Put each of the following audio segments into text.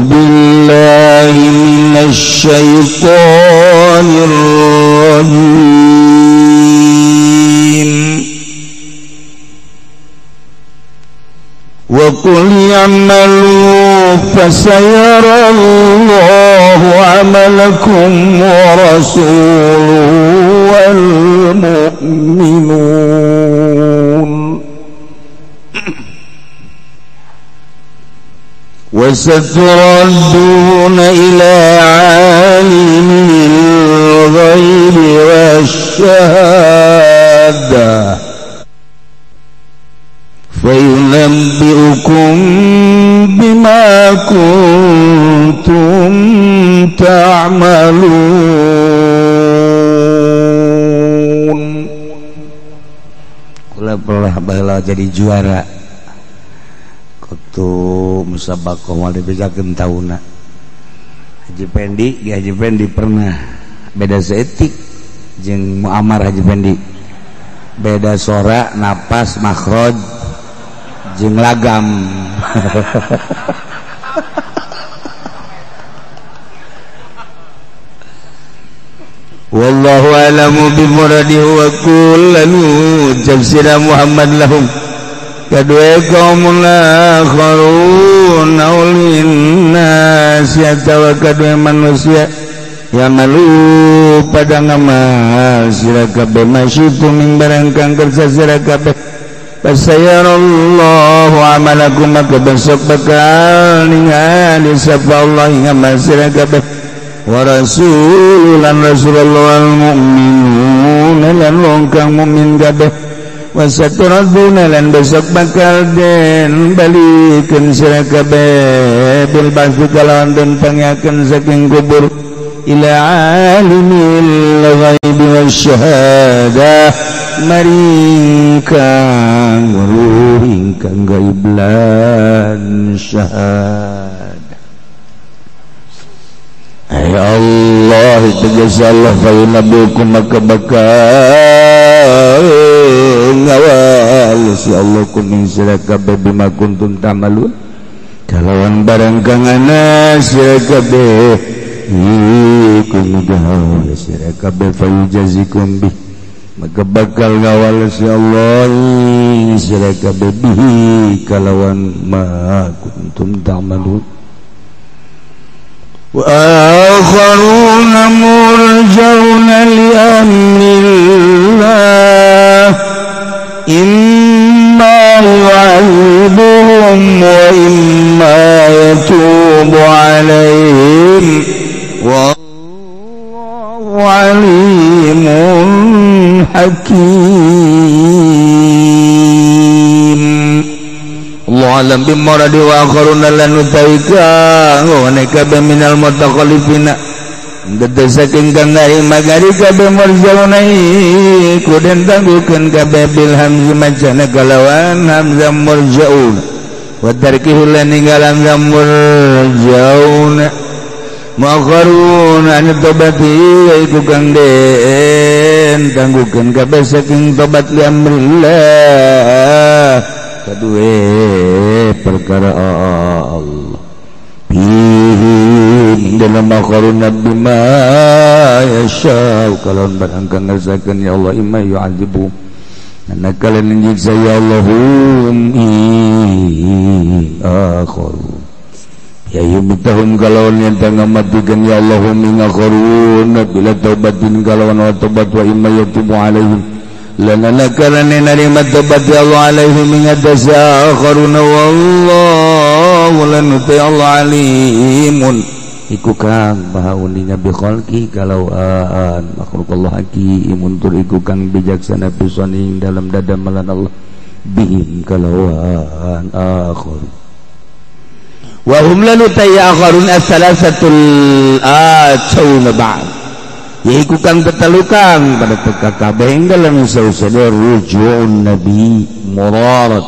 أعوذ بالله من الشيطان الرجيم وقل اعملوا فسيرى الله عملكم ورسوله والمؤمنون وستردون إلى عالم الغيب والشهادة فينبئكم بما كنتم تعملون. Kula pernah baheula jadi juara waktu musabaqah moal dibejakeun tauna. Haji Pendi, Ki Haji Pendi pernah beda seetik jeung Muammar Haji Pendi. Beda sora, napas, makhraj jeung lagam. Wallahu a'lamu bi muradihi wa kullan tafsira Muhammad lahum kadue qaumun akharun aulinnas atawa kadue manusia ya malu pada ngamal sira kabeh masyitu ming barang kang kersa sira kabeh fasayarallahu amalakum maka besok bakal ningali sapa Allah ngamal sira kabeh wa rasulan rasulullah wal mu'minun lan wong kang mukmin kabeh wasaturaduna lan besok bakal den balikeun sira kabeh bil ba'tsi kalawan den pangakeun saking kubur ila alimil ghaibi wasyahadah maring kang weruh ingkang gaib lan syahadah. Ay Allah tegas Allah fa yunabbiukum maka bakal ngawal si Allah kuning sira kabeh bima kuntum ta'malun kalawan barang kang ana sira kabeh iku mudahaw sira kabeh fa yujazikum bih maka bakal ngawal si Allah sira kabeh bihi kalawan ma kuntum ta'malun. Wa akharuna murjauna li amrillah imma yu'adzibuhum wa imma yatubu alaihim wallahu alimun hakim. Allah alam bimuradi wa akharuna lan utaika ngone kabeh minal mutaqallifina dedesaking kang ngari magari kabeh murjauna iku den tangguhkeun kabeh bil hamzi majana kalawan hamzah murjaun wa tarkihi lan ninggal hamzah murjaun muakharun an tobati iku kang den tangguhkeun kabeh saking tobat li amrillah kadue perkara Allah bihi dalam akharun bima yasha kalon barang kang ngersakeun ya Allah imma yu'adzibu ana kalian nyiksa ya Allahum akharun ya yumitahum kalon yang tangamatikeun ya Allahum ing akharun bila taubatin kalon wa taubat wa imma yatubu alaihim lana nakalani narima tobat ya Allah alaihim ing atase akharuna wallahu lan Allah alimun iku kang maha uninya bi khalqi kalau an makhluk Allah hakimun tur iku kang bijaksana pisan ing dalam dadamelan Allah bihim kalawan akhar wa hum lan akharun as-salasatul atuna ba'd yaiku kang tetelukang pada teka kabeh ing dalam sausada rujuun nabi Murarah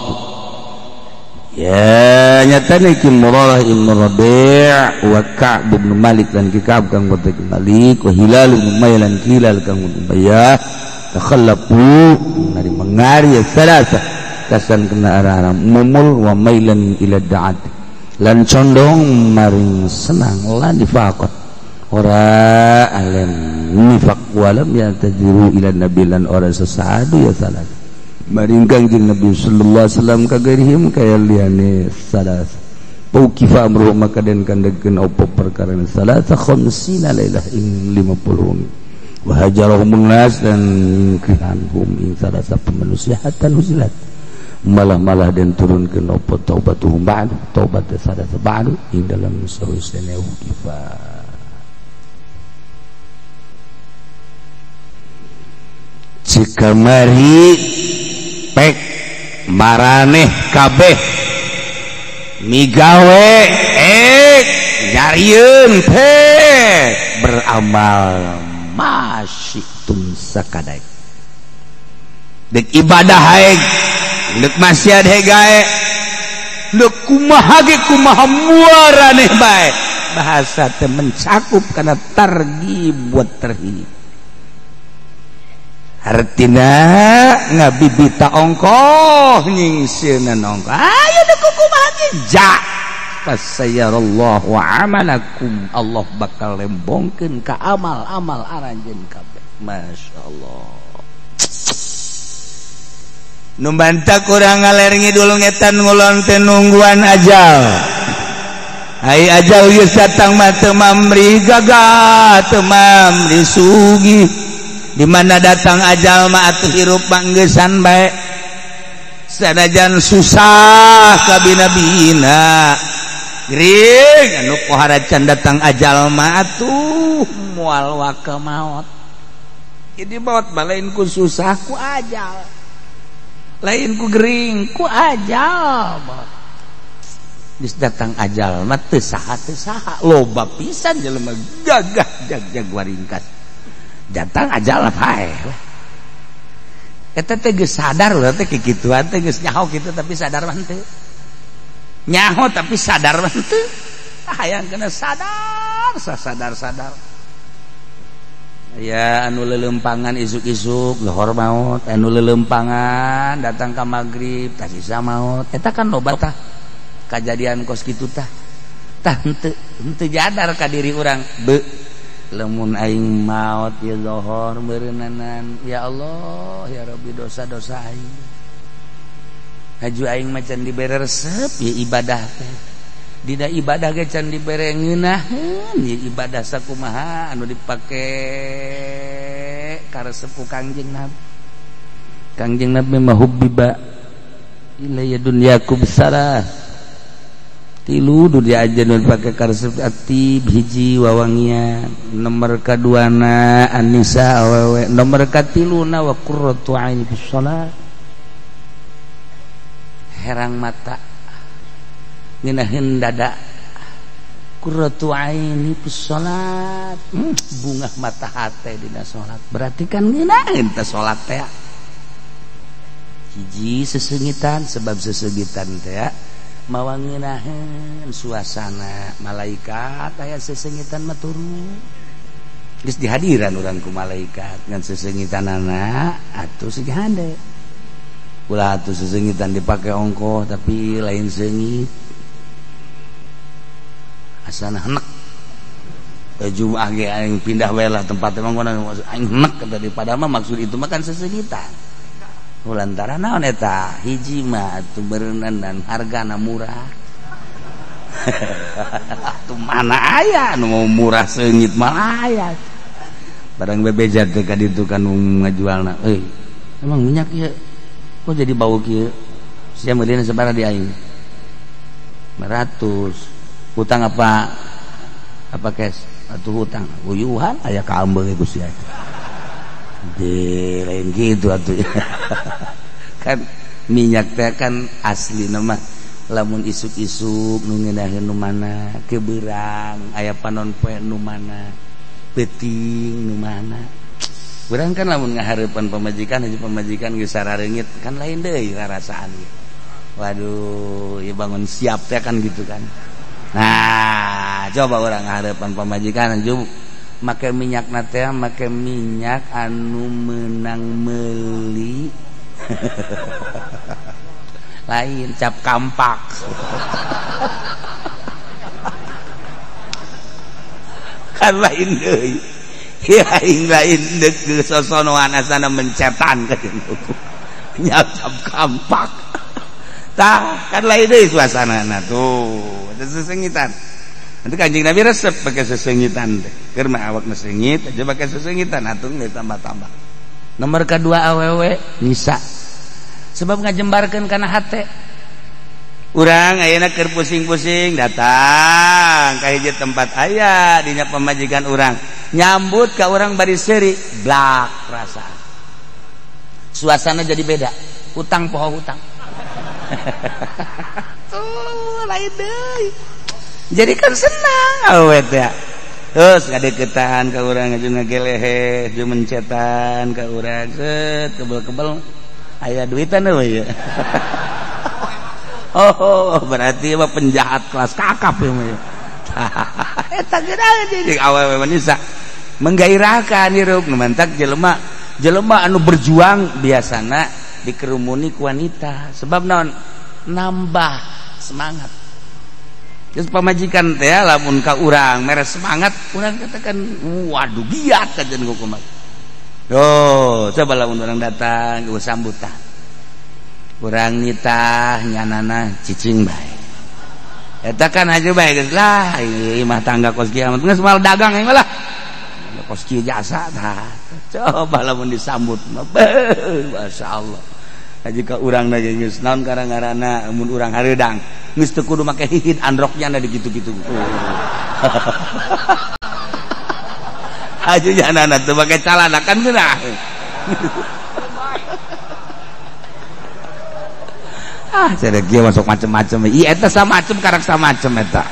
ya nyatane ki Murarah ibn Rabi' wa Ka'b bin Malik lan ki Ka'b kang bote Malik wa Hilal bin Umayyah lan Hilal kang Umayyah takhallafu nari mengari salasa kasan kena arah-arah mumul wa mailan ila da'at lan condong maring senang lan nifaqat ora alam nifaq walam ya tajiru ila nabi lan ora sesadu ya salat maring Kangjeng Nabi sallallahu alaihi wasallam kagarihim kaya liyane salat paukifa amru maka den kandegkeun opo perkara salasa khamsina lailah ing 50 wa hajarahum nas dan kihanhum ing salasa manusia hatta nuzilat malah-malah dan turun ke nopo taubatuhum ba'du taubat sadasa ba'du ing dalam sawisene ukifa cikamari pek maraneh kabeh migawe nyarieun pek beramal masyitum sakadai dek ibadah hae dek maksiat he gae dek kumaha ge kumaha muaraneh bae bahasa teh mencakup kana targhib wa tarhib hartina ngabibita ongkoh nyingsieunan ongkoh ayo dek kumaha ge ja fasayarallahu amalakum Allah bakal lembongkeun ka amal-amal aranjeun kabeh masyaallah nu bantah kurang ngaler ngidul ngetan ngulon teh nungguan ajal ai ajal geus datang mah teu mamri gagah teu mamri sugih di mana datang ajal mah atuh hirup manggesan bae sanajan susah kabina-bina gering anu pohara can datang ajal mah atuh moal waka maot jadi maot mah lain ku susah ku ajal lain ku gering ku ajal geus datang ajal mah teu saha loba pisan jelema gagah jag-jag waringkas datang ajal paeh eta teh geus sadar lho teh kikituan teh geus nyaho kitu tapi sadar mah henteu nyaho tapi sadar mah henteu hayang kena sadar sasadar-sadar ya anu lelempangan isuk-isuk lohor maot anu lelempangan datang ka magrib tah sisa maot eta kan loba tah kajadian kos kitu tah tah henteu henteu jadar ka diri urang be lamun aing maot ya lohor meureunnanan ya Allah ya Rabbi dosa-dosa aing haju aing mah can dibere resep ya ibadah teh dina ibadah ge can dibere ngeunaheun ya ibadah sakumaha anu dipake karesep ku Kangjeng Nabi. Kangjeng Nabi mah hubbiba ilayya dunyaku besara tilu dunia aja nu dipake karesep atib hiji wawangian nomor kaduana an-nisa awewe nomor katiluna wa qurratu aini bis shalah herang mata ngeunaheun dada qurratu aini fi shalat bunga mata hate dina salat berarti kan ngeunaheun teh salat teh hiji sesengitan sebab sesengitan teh mawa ngeunaheun suasana malaikat aya sesengitan mah turun geus dihadiran urang ku malaikat ngan sesengitanana atuh sing hade ulah atuh sesengitan dipake ongkoh tapi lain seungit asana henek Jumat ge aing pindah we lah tempat emang aing henek daripada mah maksud itu mah kan sesengitan lantaran naon eta hiji mah atuh beureunan dan hargana murah atuh mana aya nu mau murah seungit mah aya barang bebeja teh ka ditu kan ngajualna euy emang minyak ieu kok jadi bau kieu sia meulina sabaraha di aing 500 hutang apa apa cash atuh hutang uyuhan aya ka ambeung ku sia de lain gitu atuh kan minyak teh kan asli nama lamun isuk-isuk nu ngeunaheun nu mana keberang aya panon poe nu mana peuting nu mana urang kan lamun ngahareupan pamajikan haji pamajikan geus sarareungit kan lain deui rarasaan waduh ieu bangun siap teh kan gitu kan. Nah coba urang ngahareupan pamajikan haji make minyak na teh make minyak anu menang meuli lain cap kampak. Kan lain deui. Ya aing lain deuk sosonoan asana mencetan ka nyap kampak. Tah kan lain deui suasanana tuh. Ada sesengitan. Nanti Kanjeng Nabi resep pakai sesengitan teh. Keur mah awakna sengit aja pakai sesengitan atuh geus tambah-tambah. Nomor kedua awewe nisa. Sebab ngajembarkeun kana hate. Urang ayeuna keur pusing-pusing datang ka hiji tempat aya dinya pamajikan urang. Nyambut ka urang bari seuri, blak perasaan. Suasana jadi beda. Hutang poho hutang. Tuh lain deui. Jadi kan senang awet ya. Terus ngadeukeutan ka urang jeung ngagelehe, jeung mencetan ka urang, set kebel-kebel aya duitan euy ya. Oh, berarti mah penjahat kelas kakap ya mah. Eta geura jeung awewe manisa menggairahkan hirup nu mantak jelema jelema anu berjuang biasana dikerumuni ku wanita sebab naon nambah semangat. Terus pamajikan teh lamun ka urang mere semangat urang katakan waduh giat kajen kumaha. Oh, coba lamun urang datang ke sambutan. Urang nitah nyanana cicing bae. Eta kan aja bae geus lah imah tangga kos kiamat geus mal dagang aing lah. Kos kieu jasa tah. Coba lamun disambut mah masyaallah. Jika urang na geus naon karang-karana mun urang hareudang geus teu kudu make hihid androknya na digitu-gitu. Aju nyanana teu make calana kan geunah. Ah, cedek dia masuk macem-macem. Iya, eta samacem karak samacem eta.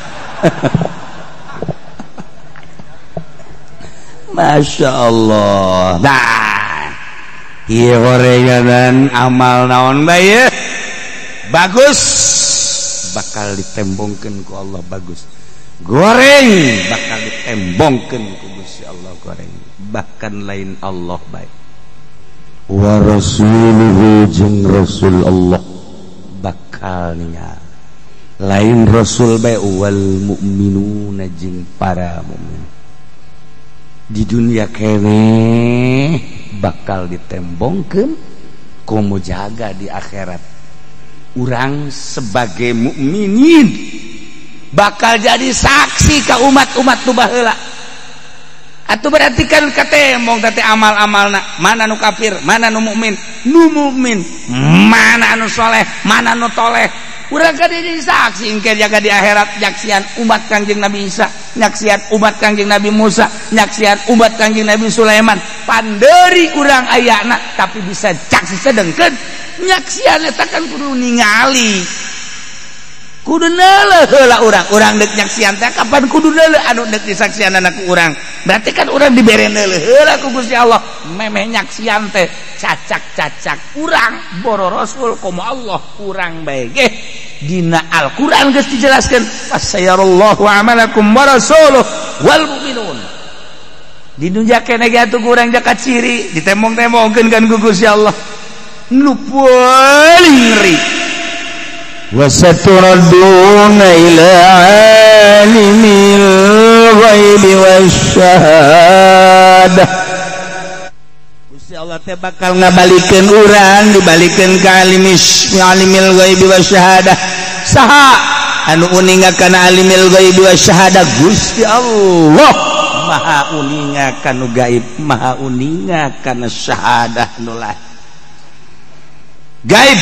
Masya Allah. Nah, iya gorengan amal naon bae bagus bakal ditembongkeun ku Allah bagus. Goreng bakal ditembongkeun ku Gusti Allah goreng. Bahkan lain Allah bae. Wa rasuluhu jeung Rasul Allah bakal ningal. Lain Rasul bae wal mukminuna jeung para mukmin. Di dunia keneh bakal ditembongkeun komo jaga di akhirat. Urang sebagai mukminin bakal jadi saksi ka umat-umat nu baheula. Atuh berarti kan katembong teh amal-amalna, mana nu kafir, mana nu mukmin, nu mukmin, mana anu soleh, mana nu toleh. Urang kan jadi saksi engke jaga di akhirat nyaksian umat Kangjeng Nabi Isa, nyaksian umat Kangjeng Nabi Musa, nyaksian umat Kangjeng Nabi Sulaiman. Panderi urang ayana tapi bisa saksi sedengkeun nyaksian eta kan kudu ningali. Kudu neuleuh heula urang, urang deuk nyaksian teh kapan kudu neuleuh anu deuk disaksianana ku urang. Berarti kan urang dibere neuleuh heula ku Gusti Allah. Memeh nyaksian teh cacak-cacak urang boro rasul komo Allah urang bae ge. Dina Al-Qur'an geus dijelaskeun fasayarallahu amalakum wa rasuluh wal mu'minun. Di dunya keneh ge atuh urang jakat ciri ditembong-tembongkeun kan ku Gusti Allah. Nu paling ngeri. وستردون إلى عالم الغيب والشهادة. Gusti Allah teh bakal ngabalikeun urang dibalikeun ka alimil ghaibi wasyahadah. Saha anu uninga kana alimil ghaibi wasyahadah? Gusti Allah maha uninga kana gaib, maha uninga kana syahadah nu lain. Gaib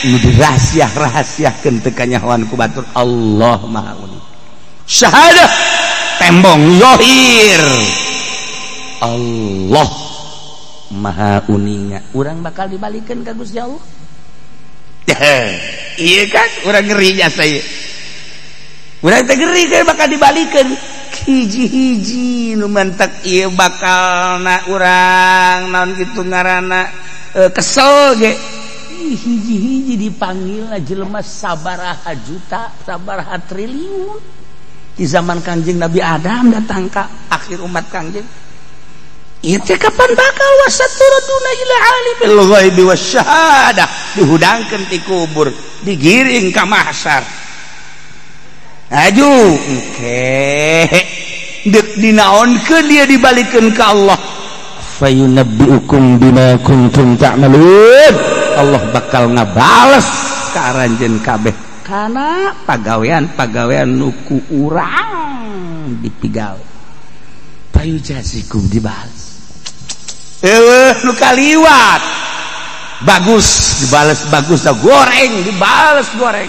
nu dirahasiah-rahasiahkeun teu kanyahoan ku batur Allah maha uning. Syahadah tembong zahir Allah maha uninga. Urang bakal dibalikeun ka Gusti Allah. Iya kan urang ngeri jasa ieu. Urang teh ngeri kan bakal dibalikeun. Hiji-hiji nu mantak ieu bakalna urang naon kitu ngaranna kesel ge. Hiji-hiji dipanggil jelema sabaraha juta, sabaraha triliun. Di zaman Kangjeng Nabi Adam datang ka akhir umat Kangjeng. Ieu teh kapan bakal wasaturaduna ila alimil ghaibi wasyahadah, dihudangkeun ti kubur, digiring ka mahsyar. Aju engke Dek dinaonkeun dia dibalikeun ka Allah. Fayunabbiukum bima kuntum ta'malun. Allah bakal ngabales ka aranjeun kabeh kana pagawean-pagawean nu ku urang dipigawe. Fayujazikum dibales. Eueuh nu kaliwat. Bagus dibales bagus, dah goreng dibales goreng.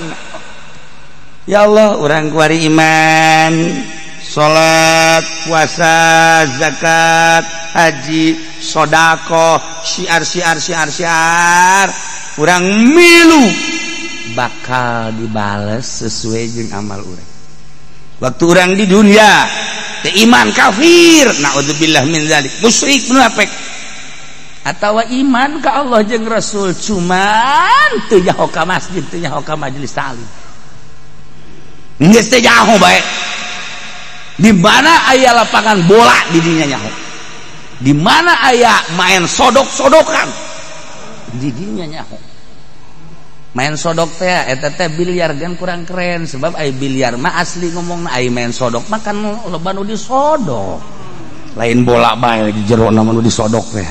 Ya Allah, urang kuari iman, salat, puasa, zakat, haji, sodakoh, syiar syiar syiar syiar, urang milu bakal dibales sesuai jeung amal urang. Waktu urang di dunia teu iman kafir, naudzubillah min zalik, musyrik munafik, atawa iman ka Allah jeung Rasul cuman teu nyaho ka masjid, teu nyaho ka majelis taklim. Geus teu nyaho bae. Di mana aya lapangan bola di dinya nyaho. Di mana aya main sodok-sodokan di dinya nyaho. Main sodok teh eta teh biliar gan kurang keren sebab aya biliar mah asli ngomongna, aya main sodok mah kan loba nu disodok. Lain bola bae di jero na mah nu disodok teh.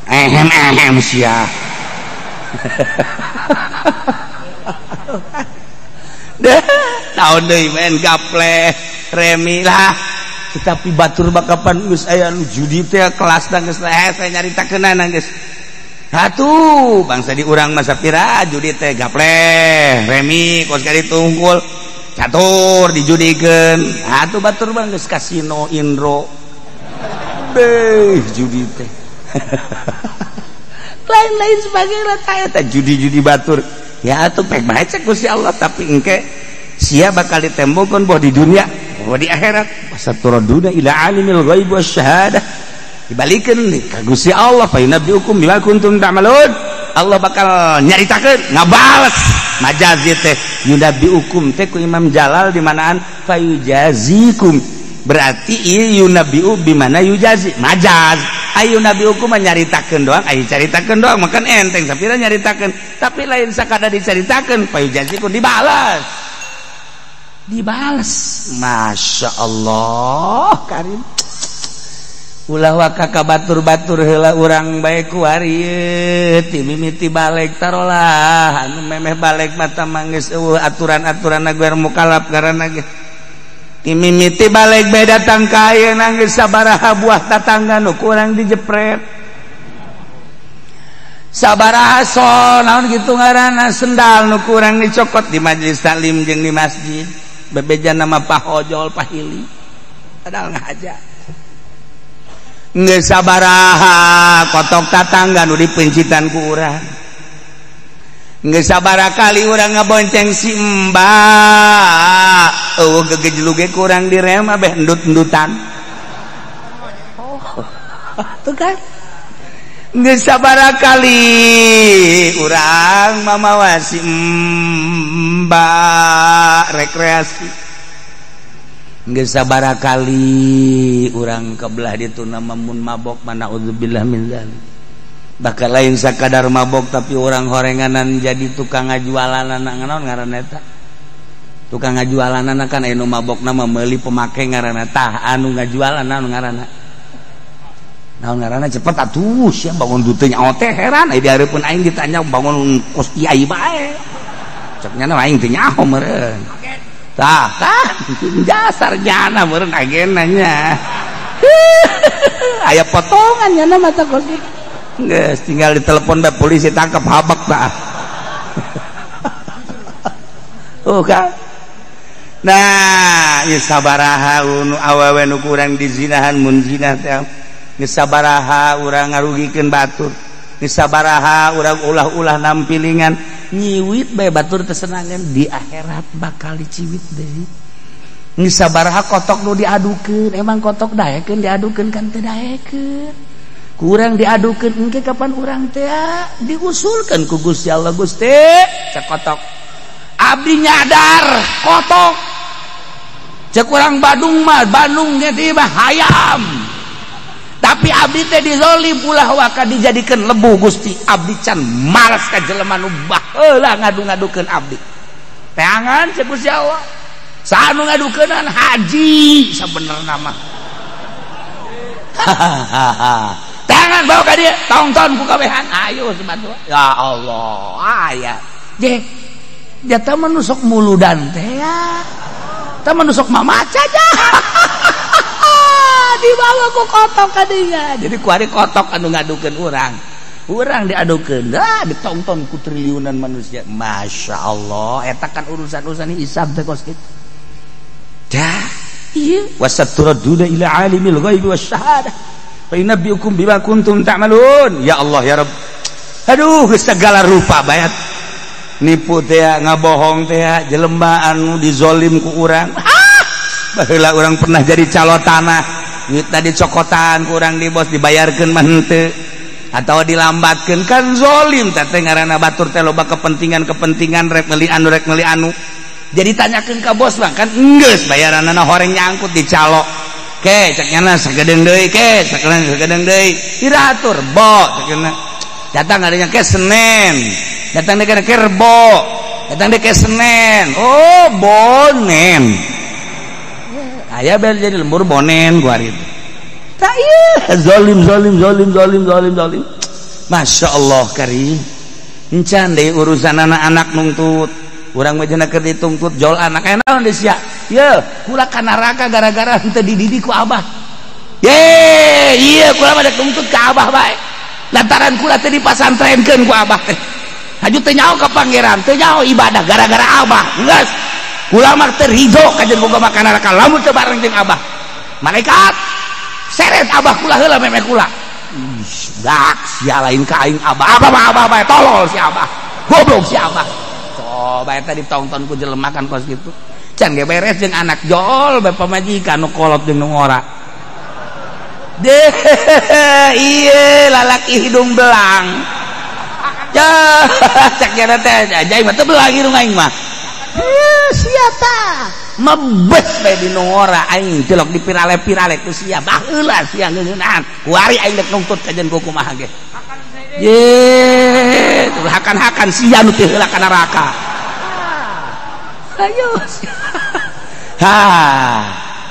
Ehem ehem sia. Deh, naon deui main gaple, remi lah. Tetapi batur bakapan geus aya nu judi teh kelasna geus saya nyaritakeunana geus. Atuh, bangsa di urang mah sapira judi teh gaple, remi kos kali tunggul, catur dijudikeun. Atuh batur bang geus kasino Indro. Beuh judi teh. Lain-lain sebagainya eta judi-judi batur. Ya atuh pek bae cek Gusti Allah, tapi engke sia bakal ditembokeun boh di dunia boh di akhirat. Wasaturaduna ila alimil ghaib wasyahadah. Dibalikeun ka Gusti Allah, fa yunabbiukum bima kuntum ta'malun. Allah bakal nyaritakeun ngabales majazi teh yunabbiukum teh ku Imam Jalal di manaan fayujazikum. Berarti ieu yunabbiu bimana yujazi majaz. Ayu nabi hukum nyaritakeun doang, ayu caritakeun doang makan enteng sapira nyaritakeun, tapi lain sakada dicaritakeun fayujazikum dibales. Dibales. Masya Allah karim. Ulah waka ka batur-batur heula urang bae kuari ti mimiti balik tarolah anu memeh balik mata manggeus eueuh aturan-aturanna guer mukalaf karana ge. Mimiti balik bae datang ka ayeuna geus sabaraha buah tatangga nu kurang dijepret. Sabaraha sol naon kitu ngaranna sendal nu kurang dicokot di majelis taklim jeung di masjid. Bebeja nama pahojol pahili. Padahal ngahaja. Geus sabaraha kotok tatangga nu dipencitan ku urang. Geus sabaraha kali urang ngabonceng si mbak. Eueuh gegejlug ge kurang direm abeh endut-endutan. Oh, tuh kan. Geus sabaraha kali urang mamawa si mbak rekreasi. Geus sabaraha kali urang kebelah ditu nama mun mabok mana naudzubillah min dzalik. Bakal lain sakadar mabok tapi orang horenganan jadi tukang ngajualan naon ngaranna eta. Tukang ngajualanana kan anu mabokna mah meuli pemake ngaranna tah anu ngajualan naon ngaranna. Naon ngaranna cepet atuh sia bangun duteu nyaho teh heran aya di hareupeun aing ditanya bangun kos kiai bae. Cek nya aing teu nyaho meureun. Tah tah jasar jana meureun agena nya. Aya potongan nya mata kos. Geus tinggal ditelepon bae polisi tangkap habak tah. Oh kan. Nah, ieu sabaraha nu awewe nu kurang dizinahan mun zinah teh. Geus sabaraha urang ngarugikeun batur. Geus sabaraha urang ulah-ulah nampilingan nyiwit bae batur teu senangan di akhirat bakal diciwit deui. Geus sabaraha kotok nu diadukeun, emang kotok daekeun diadukeun kan teu daekeun. Kurang diadukeun engke kapan urang teh diusulkeun ku Gusti Allah. Gusti cek kotok abdi nyadar kotok cek urang Badung mah Bandung ge teh mah hayam tapi abdi teh dizolim ulah waka dijadikeun lebu. Gusti abdi can malas ka jelema nu baheula ngadu-ngadukeun abdi teangan cek Gusti Allah. Sanu ngadukeunana haji sabenerna mah. Hahaha. Tangan bawa ka dieu, tongton ku kabehan. Ayo sebatu. Ya Allah, aya. Je. Dia teh mah nu sok muludan teh ya. Teh mah nu sok mamaca ja. Dibawa ku kotok ka dinya. Jadi ku ari kotok anu ngadukeun urang. Urang diadukeun, dah ditonton ku triliunan manusia. Masya Allah, eta kan urusan-urusan hisab teh kos kitu. Dah, ieu wasaturaduna ila alimil ghaibi wasyahadah fa yunabbiukum bima kuntum ta'malun. Ya Allah ya Rabb. Aduh, segala rupa bayat. Nipu teh, ngabohong teh, jelema anu dizolim ku urang. Ah, baheula urang pernah jadi calo tanah. Duit tadi cokotan ku urang di bos dibayarkeun mah henteu. Atau dilambatkeun kan zolim teh ngaranna batur teh loba kepentingan-kepentingan rek meuli anu rek meuli anu. Jadi tanyakeun ka bos bang kan geus bayaranna horeng nyangkut di calo. Ke cek nyana sagedeung deui ke sagedeung deui. Diratur bo cek nyana. Datang adanya ke Senin. Datang deui ke Rebo. Datang deui ke Senin. Oh bonen. Aya bel jadi lembur bonen ku hari itu. Tak iya zalim zalim zalim zalim zalim zalim. Masya Allah karim. Encan deui urusan anak-anak nungtut. Urang mah cenah keur dituntut jol anak aya naon deui sia. Ye, kula ka neraka gara-gara henteu dididik ku abah. Ye, iya kula mah dek nuntut ka abah bae. Lantaran kula teh dipasantrenkeun ku abah teh. Haju teu nyaho ka pangeran, teu nyaho ibadah gara-gara abah. Geus. Kula mah teu rido kajen boga maka neraka lamun teu bareng jeung abah. Malaikat seret abah kula heula memeh kula. Ih, dak sia lain ka aing abah. Abah mah abah bae tolol si abah. Goblok si abah. Oh, bae tadi ditonton ku jelema kan kos kitu. Can ge beres jeung anak jol bae pamajikan nu kolot jeung nu ngora. Deh, ieu lalaki hidung belang. Ya, cak nyana teh ajaib mah teu belang hidung aing mah. Sia tah. Mebes bae di nu ngora aing tilok dipirale-pirale ku sia. Baheula sia ngeuneunan. Kuari aing dek nungtut kajen ku kumaha ge. Ye, hakan-hakan sia nu teu heula ka neraka. Ayo. Ha,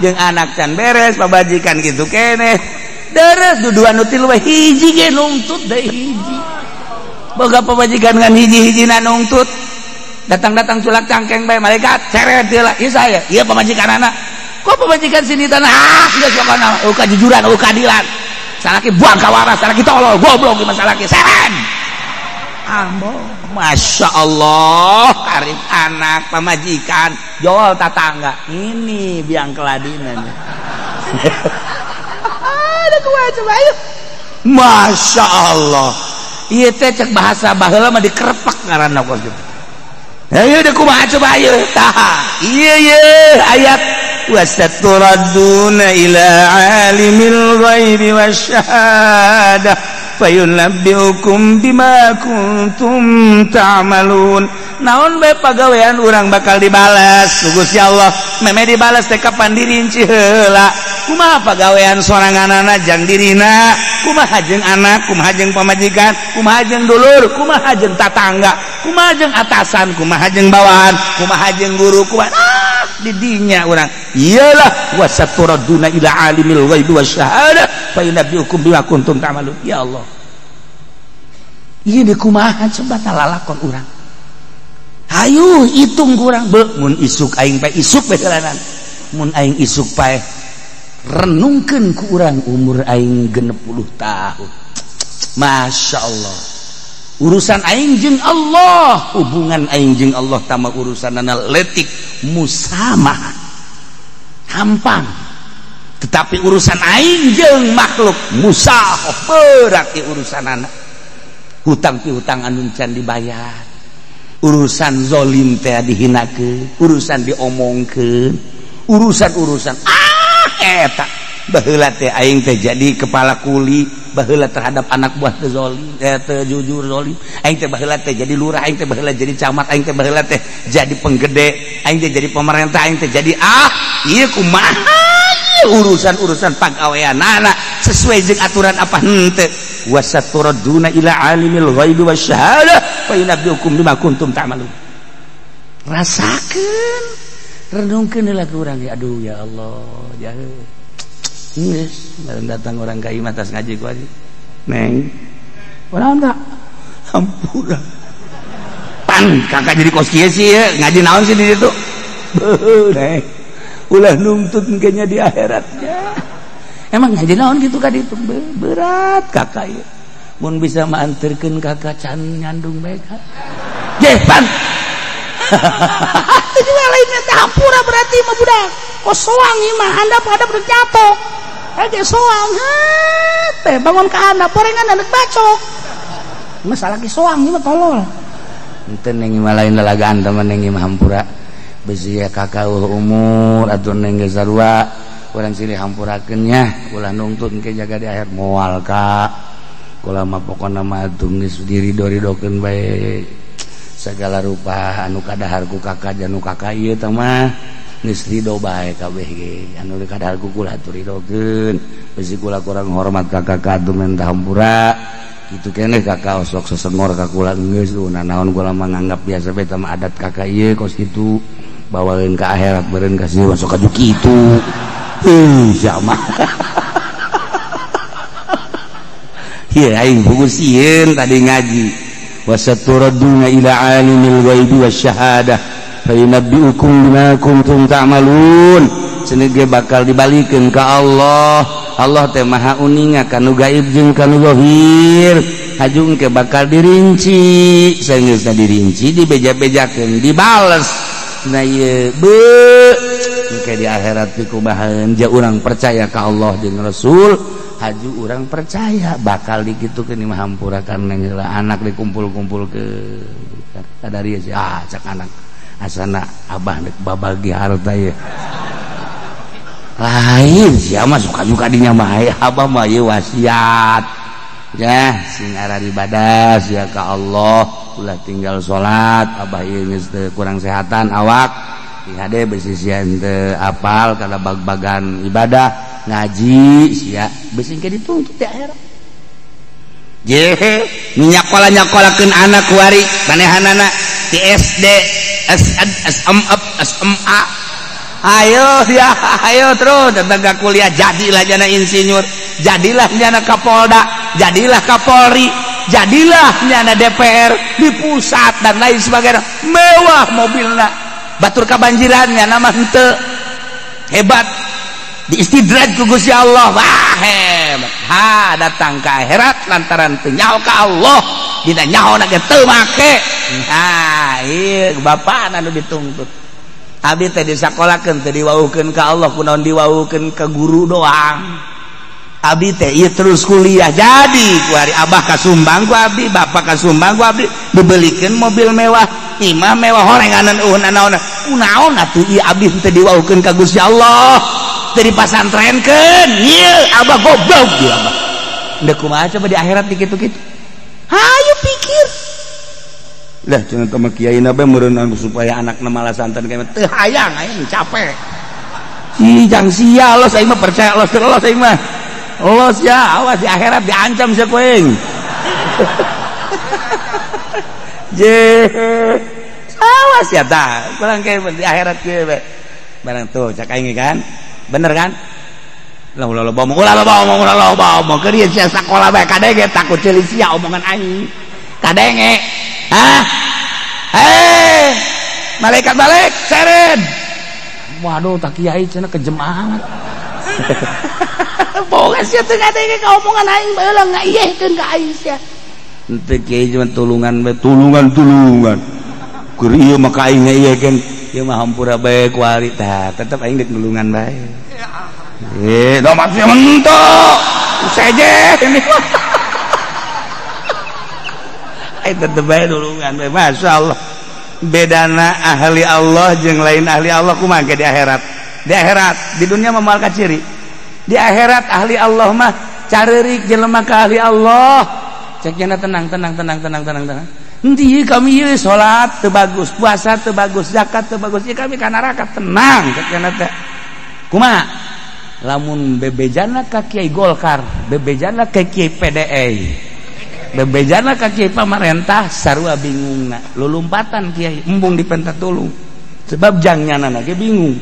jeung anak can beres pabajikan kitu keneh. Deres duduan nu tilu hiji ge nungtut deui hiji. Boga pamajikan ngan hiji-hijina nungtut. Datang-datang culak cangkeng bae malaikat seret heula. Ieu saya, ieu pamajikanana. Kok pamajikan sini tanah? Ah, geus pokona eueuh kajujuran, eueuh keadilan. Salaki buang ka waras, salaki tolol, goblok di masalaki seret. Ambo, Masya Allah, karib anak, pamajikan, jol tatangga. Ini biang keladinan. Ada kuat coba ayo. Masya Allah. Ieu teh cek bahasa baheula mah dikerepak ngaranna kos kitu. Ayo deh kumaha coba ayo. Tah, ieu ye ayat wasaturadduna ila alimil ghaibi wasyahadah fayunabbiukum bima kuntum ta'malun. Naon bae pagawean urang bakal dibalas ku Gusti Allah. Meme dibalas teh kapan dirinci heula. Kumaha pagawean soranganana jang dirina, kumaha jeung anak, kumaha jeung pamajikan, kumaha jeung dulur, kumaha jeung tatangga, kumaha jeung atasan, kumaha jeung bawahan, kumaha jeung guru, kumaha ah di dinya urang. Iyalah wasaturaduna ila alimil ghaibi wasyahadah fayunabbiukum bima kuntum ta'malun. Ya Allah. Ieu di kumaha coba talalakon urang. Hayu hitung kurang be mun isuk aing pae isuk bae jalanan. Mun aing isuk pae renungkeun ku urang umur aing 60 tahun. Masya Allah. Urusan aing jeung Allah, hubungan aing jeung Allah tama urusanana leutik musamah. Hampang. Tetapi urusan aing jeung makhluk musah berat urusanana. Hutang piutang anu can dibayar. Urusan zolim teh dihinakeun, urusan diomongkeun, urusan-urusan ah eta baheula teh aing teh jadi kepala kuli, baheula terhadap anak buah teh zolim, teh jujur zolim. Aing teh baheula teh jadi lurah, aing teh baheula jadi camat, aing teh baheula teh jadi penggede, aing teh jadi pemerintah, aing teh jadi ah ieu kumaha urusan-urusan pagaweanana sesuai jeung aturan apa henteu. Wasaturadduna ila alimil ghaibi wasyahadah fa yunabbiukum bima kuntum ta'malun. Rasakeun Renungkeun heula ku urang aduh ya Allah jahe. Geus datang orang ka imah tas ngaji ku aja. Neng. Kunaon Kak? Hampura. Pan kakak jadi kos kieu sih ya, ngaji naon sih di situ? Beuh, neng. Ulah nuntut kayaknya di akhiratnya. Emang ngaji naon gitu ka ditu? Berat kakak ieu. Mun bisa maanterkeun kakak can nyandung bae ka. Jeh pan. Itu juga lainnya teh hampura berarti mah budak. Kos soang ieu mah handap-handap udah jatuh. Ge soang teh bangun ka handap gorengan anak bacok. Masalah ge soang ieu mah tolol. Henteu neng imah lain lalagaan teman neng imah hampura. Besi ya kakak umur atuh neng ge sarua urang silih hampurakeun nya ulah nungtut engke jaga di akhir moal ka. Kula mah pokona mah atuh geus dirido-ridokeun bae. Segala rupa anu kadahar ku kakak janu kakak ieu teh mah geus ridho bae kabeh ge anu kadahar ku kula atuh ridokeun besi kula kurang hormat ka kakak atuh menta hampura kitu keneh kakak osok sesengor ka kula geus naon kula mah nganggap biasa bae teh mah adat kakak ieu kos kitu bawaeun ka akhirat beureun ka sieu sok kaju kitu ih sia mah ieu aing buku sieun tadi ngaji wasaturaduna ila alimil ghaibi wasyahadah fayunabbiukum bima kuntum ta'malun. Cenah ge bakal dibalikeun ka Allah. Allah teh maha uninga kanu gaib jeung kanu zahir. Hajung ke bakal dirinci, saenggeusna dirinci dibeja-bejakeun dibales. Nah ieu beuh engke di akhirat pikumahaeun ja urang percaya ka Allah jeung Rasul. Haju orang percaya bakal dikitukeun mah hampura karena heula anak dikumpul-kumpul ke kadari sih ah cak anak asana abah nek babagi harta ye lain sia mah suka juga dinya mah abah mah ieu wasiat ya sing arah ibadah sia ka Allah ulah tinggal salat abah ieu geus teu kurang sehatan awak ihade besi sia henteu apal kana bag-bagan ibadah ngaji sia besi engke dituntut di akhirat. Je nyakola-nyakolakeun anak kuari manehanana di SD SM SMA ayo ya ayo terus datang ke kuliah jadilah jana insinyur jadilah jana Kapolda jadilah Kapolri jadilah jana DPR di pusat dan lain sebagainya mewah mobilna batur kabanjirannya nama henteu hebat diistidraj ku Gusti Allah wah hebat ha datang ke akhirat lantaran teu nyaho ka Allah dina nyaho na ge teu make ha ieu bapana nu dituntut abi teh disakolakeun teh diwauhkeun ka Allah kunaon diwauhkeun ka guru doang abi teh ieu terus kuliah jadi ku hari abah kasumbang ku abdi bapak kasumbang ku abdi dibelikeun mobil mewah imah mewah horenganan eueun naon kunaon atuh ieu abdi teh diwauhkeun ka Gusti Allah teh dipasantrenkeun ieu abah goblok ieu abah ndek kumaha coba di akhirat dikitu-kitu hayu pikir lah cenah teh mah kiai na bae meureun supaya anakna malah santan kayak teu hayang aing capek ih jang sia los aing mah percaya los los aing mah los ya awas di akhirat diancam sia ku aing je awas ya tah kurang kayak di akhirat kieu bae barang tuh cak aing kan bener kan lah ulah loba omong ulah loba omong ulah loba omong keur ieu sia sakola bae kadenge takut ceuli sia omongan aing kadenge. Hah? Hei, malaikat balik, seren. Waduh, tak kiai cenah kejem amat. Boga sia teu ngadenge ka omongan aing baheula ngaiyehkeun ka aing sia. Henteu kiai cuma tulungan bae, tulungan-tulungan. Keur ieu mah ka aing ngaiyehkeun, ieu mah hampura bae ku ari tah, tetep aing deuk nulungan bae. Eh, da maksudnya mentok. Seje ini. Tetep bae nulungan bae Masya Allah bedana ahli Allah jeung lain ahli Allah kumaha di akhirat di akhirat di dunia mah moal kaciri di akhirat ahli Allah mah careurik jelema ka ahli Allah cek nya tenang tenang tenang tenang tenang tenang henteu kami ieu salat teu bagus puasa teu bagus zakat teu bagus ieu kami ka neraka tenang cek nya teh kumaha lamun bebejana ka Kiai Golkar bebejana ka Kiai PDI bebejana ka kiai pamarentah sarua bingungna lulumpatan kiai embung dipenta tulung Sebab jangnya nana ge bingung.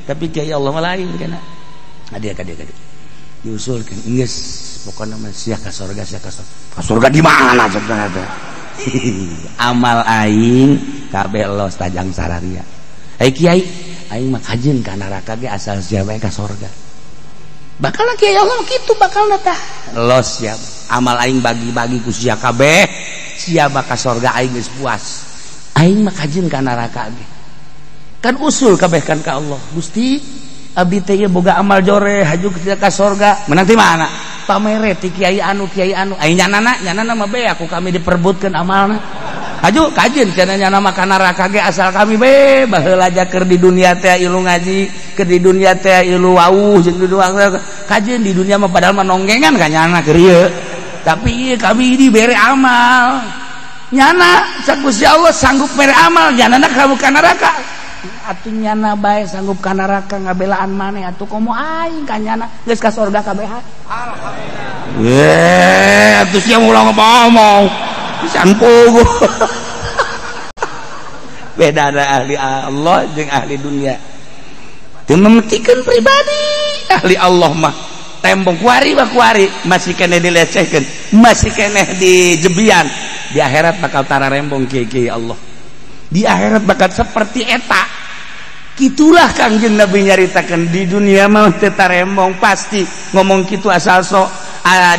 Tapi kiai Allah mah lain kana. Hadiah kadieu kadieu. Diusulkeun geus pokona mah sia ka surga sia ka surga. Ka surga di mana cenah teh? Amal aing kabeh los tajang sararia. Ai kiai aing mah kajeun ka neraka ge asal sia bae ka surga. Bakal kiai Allah kitu bakalna tah. Los sia amal aing bagi-bagi ku sia kabeh, sia bakal surga aing geus puas. Aing mah kajeun ka neraka ge. Kan usul kabeh kan ka Allah. Gusti abdi teh ieu boga amal joreh haju ka surga. Menang ti mana? Pamere ti kiai anu aing nyanana nyanana mah be aku kami diperbutkeun amalna. Haju kajeun cenah nyana mah ka neraka ge asal kami be baheula aja keur di dunia teh ilu ngaji, keur di dunia teh ilu wauh jeung di dunia kajeun di dunia mah padahal mah nonggengan ka nyana keur ieu. Tapi ieu kami dibere amal. Nyana cak Gusti Allah sanggup mere amal nyanana kamu ka neraka. Atuh nyana bae sanggup ka neraka ngabelaan maneh atuh komo aing ka nyana geus ka surga kabeh. Alhamdulillah. Ye, atuh sia ulah ngomong. Pisan pogo. Beda ada ahli Allah jeung ahli dunia. Teu mementikeun pribadi. Ahli Allah mah tembong kuari mah kuari masih keneh dilecehkeun, masih keneh dijebian. Di akhirat bakal tara rembong kiai-kiai Allah. Di akhirat bakal seperti eta. Kitulah Kangjeng Nabi nyaritakeun di dunia mah teu tarembong pasti ngomong kitu asal sok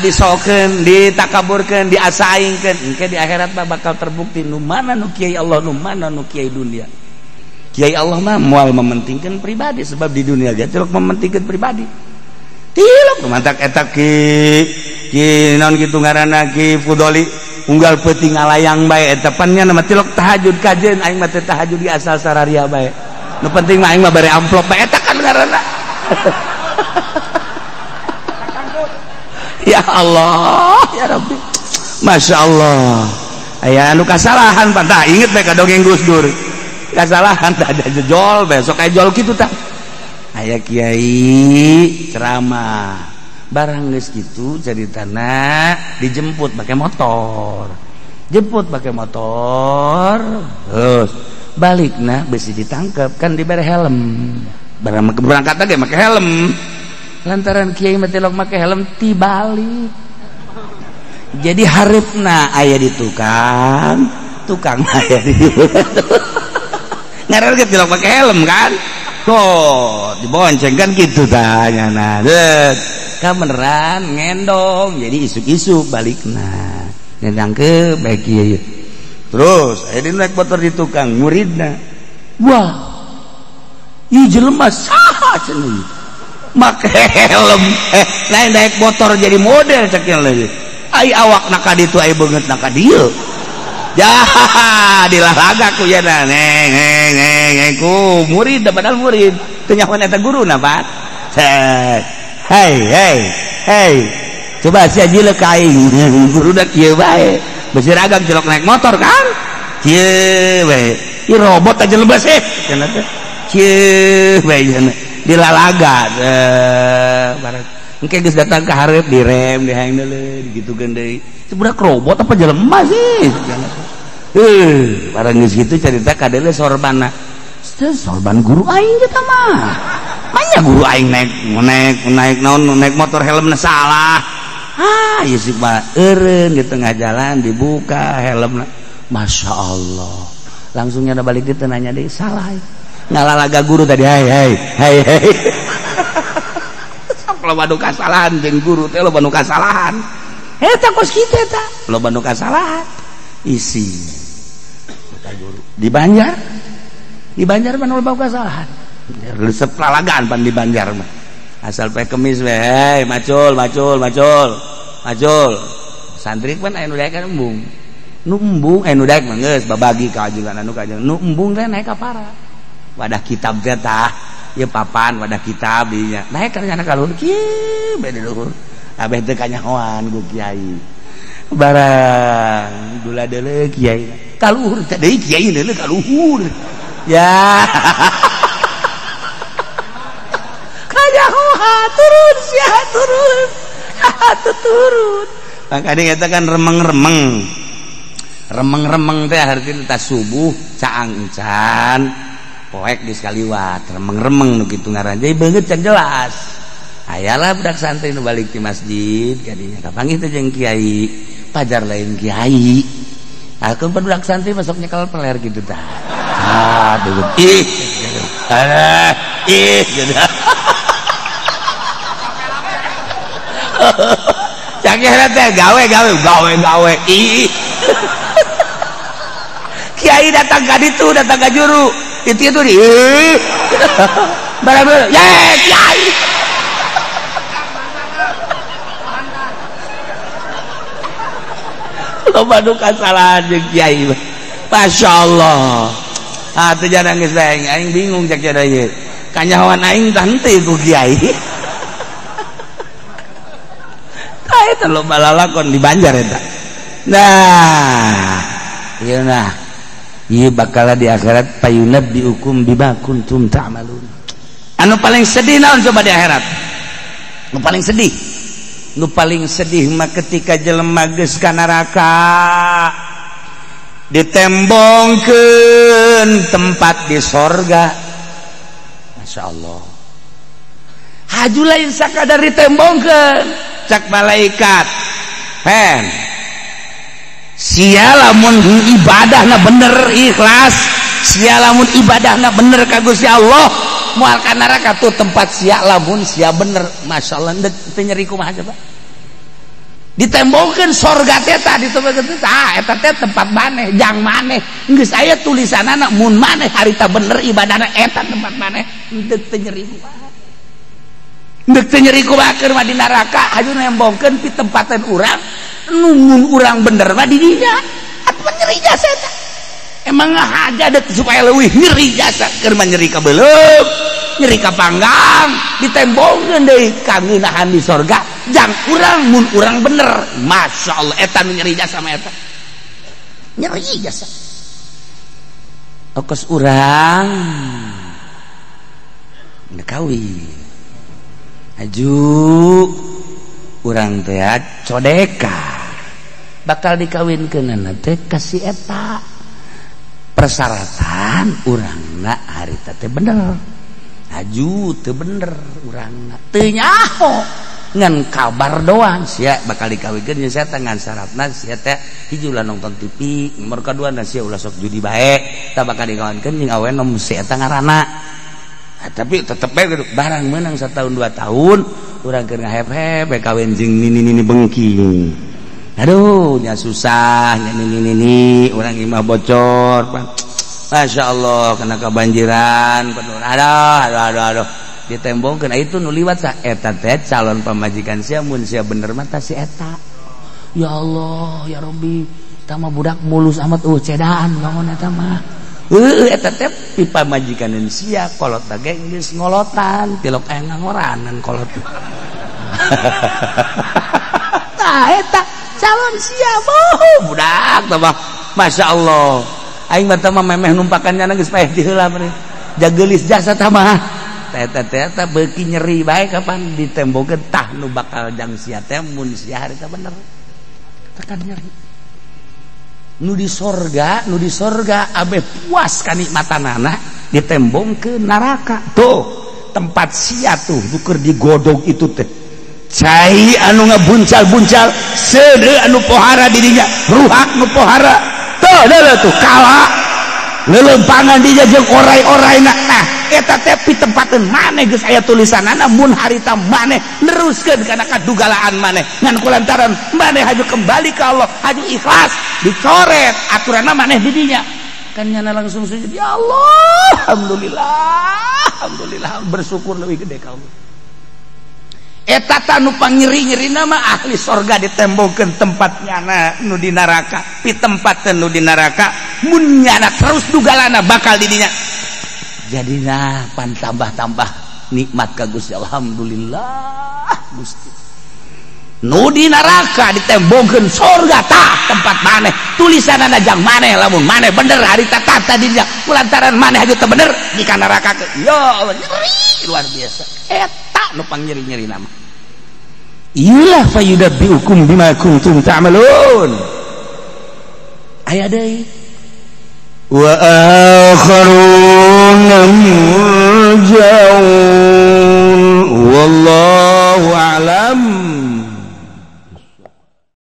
disokeun, ditakaburkeun, diasaingkeun. Engke di akhirat mah bakal terbukti nu mana nu kiai Allah, nu mana nu kiai dunia. Kiai Allah mah moal mementingkeun pribadi sebab di dunia ge tilok mementingkeun pribadi. Tilok mantak eta ki ki naon kitu ngaranna Ki Fudoli unggal peuting ngalayang bae eta pan nya mah tilok tahajud kajeun aing mah teu tahajud di asal sararia bae. Nu penting mah aing mah bare amplop bae eta kan ngaranna. Ya Allah, ya Rabbi. Masya Allah. Aya anu kasalahan pan tah inget bae ka dongeng Gus Dur. Kasalahan tah ada jejol besok aya jol kitu tah. Aya kiai ceramah. Barang geus kitu caritana dijemput pakai motor. Jemput pakai motor. Terus balikna besi ditangkap kan dibere helm. Barang berangkat ge make helm. Lantaran kiai mah tilok make helm tibalik. Jadi hareupeuna aya di tukang, tukang aya di ngaran ge tilok make helm kan. Tuh, dibonceng kan gitu tah nyana. Ka beneran ngendong jadi isuk-isuk balikna. Nendangkeun bae kiai. Terus aya di naik motor di tukang muridna. Wah. Ieu jelema saha cenah. Make helm lain naik motor jadi model cek lagi. Ai awak na ka ditu ai beungeut na ka dieu. Ya dilalaga ku ya neng neng neng ku murid padahal murid teu nyaho eta guruna Pak. Hei hei hei coba sia jileuk ka aing guruna kieu bae. Besi ragang jelok naik motor kan kieu bae. Ieu robot aja lebas cenah teh. Kieu bae cenah dilalaga barang engke geus datang ka hareup direm dihang deuleu digitukeun deui. Sebudak robot apa jelema sih? Barang geus kitu carita kadeuleu sorbana. Sorban guru aing eta mah. Manya guru aing naik naik naik naon naik motor helmna salah. Ah, ieu sih mah eureun di tengah jalan dibuka helmna. Masya Allah. Langsung nyada balik dieu nanya deui salah. Ngalalaga guru tadi hai hai hai hai. Sok loba nu kasalahan jeung guru teh loba nu kasalahan. Eta kos kitu eta loba nu kasalahan. Isi guru di Banjar. Di Banjar mah loba kasalahan. Resep lalagaan pan di Banjar mah. Asal poe Kemis we, hey, macul macul macul. Macul. Santri pan aya nu daek kan embung. Nu embung aya nu daek mah geus babagi ka ajengan anu ka ajengan. Nu embung teh naik ka para. Wadah kitab teh tah. Ieu papan wadah kitab dinya. Naik ka nyana ka luhur kieu bae di luhur. Abeh teu kanyahoan ku kiai. Barang gula deuleu kiai. Ka luhur teh deui kiai deuleu ka luhur. Ya. Kanyahoan turun sia turun. Turun. Makanya eta kan remeng-remeng. Remeng-remeng teh hartina tas subuh caang encan. Poek geus kaliwat remeng-remeng nu kitu ngaran jadi beungeut can jelas. Ayalah budak santri nu balik ti masjid kadinya kapanggih teh jeung kiai pajar lain kiai. Aku budak santri masuk nyekel peler gitu tah. Aduh ih alah ih gitu. Cakeh teh gawe gawe gawe gawe ih. Kiai datang ka ditu datang ka juru itu di barang ye kiai. Loba nu kasalahan jeung kiai. Masya Allah. Ah teu jarang geus aing, aing bingung cek cenah ieu. Kanyahoan aing tah henteu ku kiai. Tah eta loba lalakon di Banjar eta. Nah, ieu nah. Ieu bakal di akhirat payunabbiukum bima kuntum ta'malun. Anu paling sedih naon coba di akhirat? Nu paling sedih. Nu paling sedih mah ketika jelema geus ka neraka ditembongkeun tempat di sorga. Masya Allah. Haju lain sakadar ditembongkeun cak malaikat. Pen sia lamun ibadahna bener ikhlas, sia lamun ibadahna bener ka Gusti Allah moal ka neraka tuh tempat sia lamun sia bener. Masya Allah teu nyeri kumaha coba. Ditembongkeun sorga teh tah ditembongkeun tah eta teh tempat maneh jang maneh geus aya tulisanana mun maneh harita bener ibadahna eta tempat maneh henteu teu nyeri kumaha. Henteu teu nyeri kumaha keur mah di neraka haju nembongkeun pi tempatan urang nu urang bener mah di dinya atuh nyeri jasa eta. Emang ngahaja deuk supaya leuwih nyeri jasa keur mah nyeri ka beuleum nyeri ka panggang ditembongkeun deui ka ngeunahan di sorga jang urang mun urang bener. Masya Allah eta nu nyeri jasa mah eta nyeri jasa okos urang kawin aju urang teh codeka bakal dikawinkeunana teh ka si eta persyaratan urangna harita teh bener aju teu bener urangna teu nyaho ngan kabar doang sia bakal dikawinkeun jeung sia ngan syaratna sia teh hiji ulah nonton TV nomor kadua na sia ulah sok judi bae tah bakal dikawinkeun jeung awewe nu si eta ngaranna. Nah, tapi tetep bae gitu barang meunang setahun 2 tahun urang keur ngahep-hep kawin jeung nini-nini bengking. Aduh nya susah nya nini-nini urang imah bocor. Masya Allah kena kebanjiran penuh. Aduh aduh aduh aduh ditembongkeun itu nu liwat sa eta teh calon pamajikan sia mun sia bener mah tah si eta. Ya Allah ya Rabbi tah mah budak mulus amat cedaan bangun eta mah. Heueuh eta teh pi pamajikaneun sia kolot ge geus ngolotan tilok aya ngangoranan kolot. Tah eta calon sia boh budak tah mah Masya Allah. Aing mah tah mah memeh numpakan nyana geus paeh ti heula meureun. Jageulis jasa tah mah. Eta teh eta beuki nyeri bae kapan ditembongkeun tah nu bakal jang sia teh mun sia harita bener. Tekan nyeri. Nu di sorga abe puas kanikmatanana ditembongkeun neraka. Tuh tempat sia tuh nu keur digodog itu teh. Cai anu ngabuncal-buncal seudeuh anu pohara di dinya, ruhak nu pohara. Tuh deuleu tuh kala leuleumpangan dinya jeung orai-oraina. Nah eta teh pitempateun maneh geus aya tulisanana mun harita maneh neruskeun kana kadugalaan maneh ngan kulantaran maneh haju kembali ka Allah haju ikhlas dicoret aturanna maneh di dinya kan nyana langsung sujud ya Allah alhamdulillah alhamdulillah bersyukur leuwih gede ka Allah. Eta tah nu pangnyeri-nyerina mah ahli sorga ditembongkeun tempat nyana nu di neraka pitempateun nu di neraka mun nyana terus dugalana bakal di dinya. Jadilah pan tambah-tambah nikmat ka Gusti alhamdulillah Gusti. Nu di neraka ditembongkeun sorga tah tempat maneh tulisanana jang maneh lamun maneh bener harita tata dinya kulantaran maneh haju teu bener di ka neraka ya Allah nyeri luar biasa eta nu pangnyeri-nyeri nama. Iyalah fayudabbiukum bima kuntum ta'malun. Aya deui wa akharun murja'un. Wallahu a'lam.